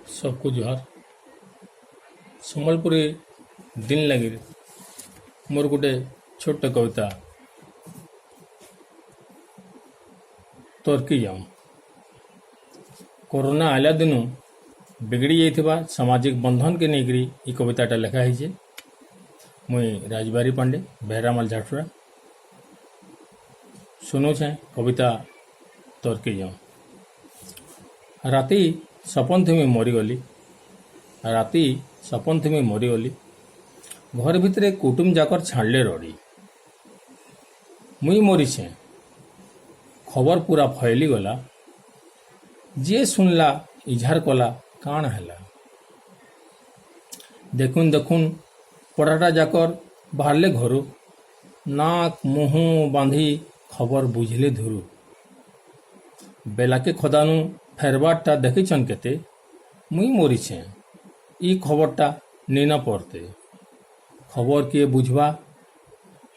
ସବକୁ ଜୁହାର। ସମ୍ବଲପୁରୀ ଦିନ ଲାଗି ମୋର ଗୋଟେ ଛୋଟ କବିତା, ତର୍କି ଯାଉଁ। କରୋନା ଆଇଲା ଦିନୁ ବିଗିଡ଼ି ଯାଇଥିବା ସାମାଜିକ ବନ୍ଧନକେ ନେଇକରି ଇ କବିତାଟା ଲେଖା ହେଇଛେ। ମୁଇଁ ରାଜବାରୀ ପାଣ୍ଡେ, ବେହେରାମାଲ, ଝାରସୁଗୁଡ଼ା। ଶୁନୁଛେଁ କବିତା ତର୍କି ଯାଉଁ। ରାତି ସପନ ଥି ମୁଇଁ ମରିଗଲି, ରାତି ସପନ ଥି ମୁଇଁ ମରିଗଲି, ଘର ଭିତରେ କୁଟୁମ ଯାକର ଛାଡ଼ଲେ ରଡ଼ି। ମୁଇଁ ମରିଛେଁ ଖବର ପୁରା ଫୈଲିଗଲା, ଯିଏ ଶୁନଲା ଇଜହାର କଲା କାଣା ହେଲା। ଦେଖୁନ୍ ଦେଖୁନ୍ ପଡ଼ାଟା ଯାକର ବାହାରଲେ ଘରୁ, ନାକ ମୁହଁ ବାନ୍ଧି ଖବର ବୁଝିଲେ ଧୁରୁ। ବେଲାକେ ଖଦାନୁ ଫେରବାରଟା ଦେଖିଛନ୍ କେତେ, ମୁଇଁ ମରିଛେଁ ଇ ଖବରଟା ନିନ ପରତେ। ଖବର କିଏ ବୁଝବା,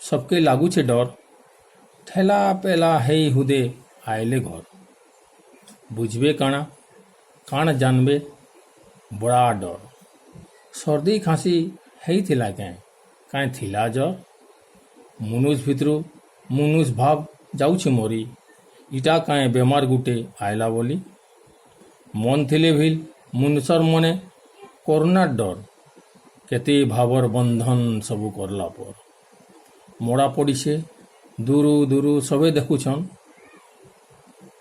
ସବକେ ଲାଗୁଛେ ଡର, ଠେଲା ପେଲା ହେଇ ହୁଦେ ଆଇଲେ ଘର। ବୁଝବେ କାଣା, କାଣା ଜାନବେ, ବଡ଼ା ଡର। ସର୍ଦି ଖାଁସି ହେଇଥିଲା କେଁ, କାଏଁ ଥିଲା ଜର? ମୁନୁଷ ଭିତରୁ ମୁନୁଷ ଭାବ ଯାଉଛି ମରି, ଇଟା କାଏଁ ବେମାର ଗୁଟେ ଆଇଲା ବୋଲି। ମନ ଥିଲେ ଭିଲ୍ ମୁନୁଷର ମନେ କରୋନାର ଡର, କେତେ ଭାବର ବନ୍ଧନ ସବୁ କରଲା ପର। ମଡ଼ା ପଡ଼ିଛେ ଦୂରୁ ଦୂରୁ ସବେ ଦେଖୁଛନ୍,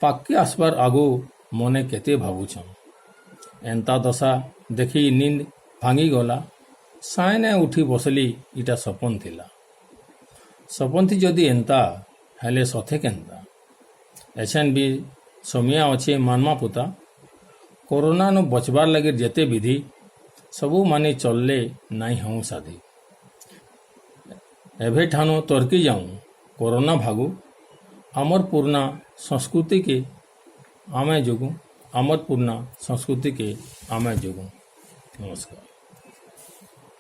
ପାଖକେ ଆସବାର ଆଗୁ ମନେ କେତେ ଭାବୁଛନ୍। ଏନ୍ତା ଦଶା ଦେଖି ନିନ୍ଦ ଭାଙ୍ଗିଗଲା, ସାଇନେ ଉଠି ବସଲି, ଇଟା ସପନ ଥିଲା। ସପନ ଥି ଯଦି ଏନ୍ତା ହେଲେ ସଥେ କେନ୍ତା? ଏଛେନ୍ ବି ସମିଆ ଅଛେ ମାନମା ପୁତା, କରୋନାନୁ ବଚବାର ଲାଗି ଯେତେ ବିଧି ସବୁ ମାନି ଚଲଲେ ନାଇଁ ହଉଁ ସାଧି। ଏଭେ ଠାନୁ ତର୍କି ଯାଉଁ, କରୋନା ଭାଗୁ, ଆମର୍ ପୁରୁଣା ସଂସ୍କୃତିକେ ଆମେ ଯୋଗୁଁ, ଆମର୍ ପୁରୁଣା ସଂସ୍କୃତିକେ ଆମେ ଯୋଗୁଁ। ନମସ୍କାର।